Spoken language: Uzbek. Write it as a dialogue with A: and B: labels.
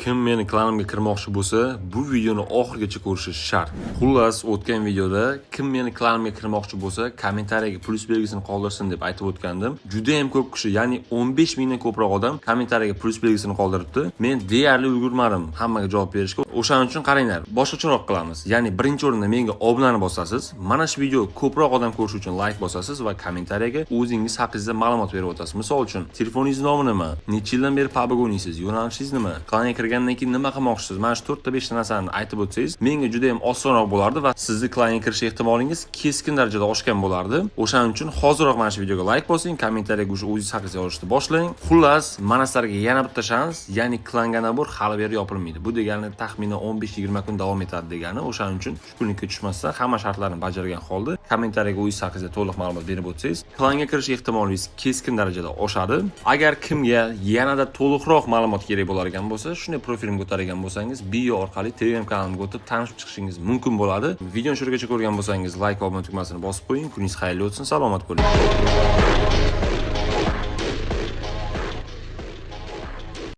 A: Kim meni klanimga kirmoqchi bo'lsa, bu videoni oxirigacha ko'rishi shart. Xullas, o'tgan videoda kim meni klanimga kirmoqchi bo'lsa, kommentariyaga plyus belgisini qoldirsin deb aytib o'tgandim. Juda ham ko'p kishi, ya'ni 15 mingdan ko'proq odam kommentariyaga plyus belgisini qoldiribdi. Men deyarli ulgurmadim hammaga javob berishga. O'shaning uchun qaranglar, boshqacharoq qilamiz. Ya'ni birinchi o'rinda menga obunani bosasiz. Mana shu video ko'proq odam ko'rishi uchun like bosasiz va kommentariyaga o'zingiz haqingizda ma'lumot berib o'tasiz. Misol uchun, telefoningiz nomi nima? Necha yildan beri PUBG o'ynaysiz? Yo'nalishingiz nima? Klanga kirgandan keyin nima qilmoqchisiz? Mana shu 4 ta 5 ta narsani aytib o'tsangiz, menga juda ham osonroq bo'lardi va sizni klanga kirish ehtimolingiz keskin darajada oshgan bo'lardi. O'shaning uchun hoziroq mana shu videoga like bosing, kommentariyaga o'sha o'zingiz haqingizda yozishni boshlang. Xullas, mana sizlarga yana bitta shans, ya'ni klanga набор hali beri yopilmaydi. Bu degani taxminan 15-20 kun davom etadi degani. O'shaning uchun tushkunlikka tushmasdan hamma shartlarni bajargan holda kommentariyaga o'zingiz haqingizda to'liq ma'lumot berib o'tsangiz, klanga kirish ehtimolingiz keskin darajada oshadi. Agar kimga yanada to'liqroq ma'lumot kerak bo'lar ekan bo'lsa, shunday profilimga o'tadigan bo'lsangiz, bio orqali Telegram kanalimga o'tib tanishib chiqishingiz mumkin bo'ladi. Videoni shu yergacha ko'rgan bo'lsangiz, like va obuna tugmasini bosib qo'ying. Kuningiz xayrli o'tsin, salomat bo'ling.